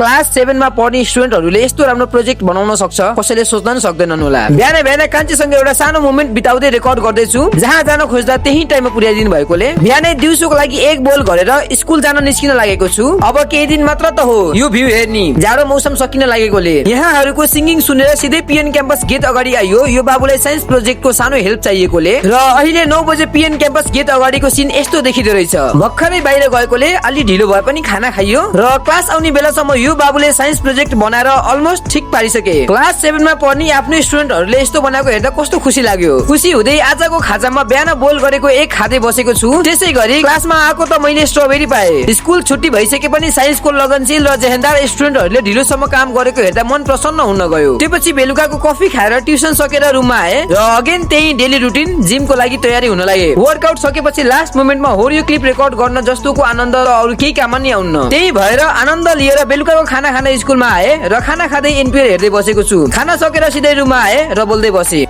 Class 7 मा पढ्ने स्टुडेन्टहरुले यस्तो राम्रो प्रोजेक्ट बनाउन सक्छ कसैले सोच्न नि सक्दैनन् होला। बिहान बिहान कान्छीसँग एउटा सानो मोमेन्ट बिताउँदै रेकर्ड गर्दैछु। जहाँ जान खोज्दा त्यही टाइममा पुर्याइदिनु भएकोले बिहानै दिउँसोको लागि एक बोल गरेर स्कुल जान निस्किन लागेको छु। अब केही दिन मात्र त हो यो भ्यू हेर्नी। जाडो मौसम सकिन लागेकोले यहाँहरुको सिंगिङ सुनेर सिधै पिएन क्याम्पस गेट अगाडि आइयो। यो बाबुलाई साइन्स प्रोजेक्टको सानो हेल्प चाहिएकोले र अहिले 9 बजे पिएन क्याम्पस गेट अगाडिको सिन यस्तो देखिँदो रहेछ। भर्खरै बाहिर गएकोले अलि ढिलो भए पनि खाना खाइयो र क्लास आउने बेलासम्म यो बाबुले साइन्स प्रोजेक्ट बनाएर अलमोस्ट ठीक पारिसके। क्लास 7 मा पढ्ने आफ्नो स्टुडेन्टहरुले यस्तो बनाएको हेर्दा कस्तो खुसी लाग्यो। खुसी हुँदै आजको खाजामा बिहान बोल गरेको एक खाँदै बसेको छु। त्यसैगरी क्लासमा आएको त मैले स्ट्रबेरी पाए। स्कुल छुट्टी भइसके पनि साइन्सको लगनशील र जेहेन्दार स्टुडेन्टहरुले ढिलोसम्म काम गरेको हेर्दा मन प्रसन्न हुन गयो। त्यसपछि बेलुकाको कफी खाएर ट्युसन सकेर रुममा आए र अगेन त्यही डेली रुटिन जिमको लागि तयारी हुन लागे। वर्कआउट सकेपछि लास्ट मोमेन्टमा होरियो क्लिप रेकर्ड गर्न जस्तोको आनन्द र अरु केही काम नि आउन्न। त्यही भएर आनन्द लिएर बेलुकाको खाना खान स्कुलमा आए र खाना खाँदै एनपिआर हेर्दै बसेको छु। खाना सकेर सिधै रुममा आए र बोल्दै बसे।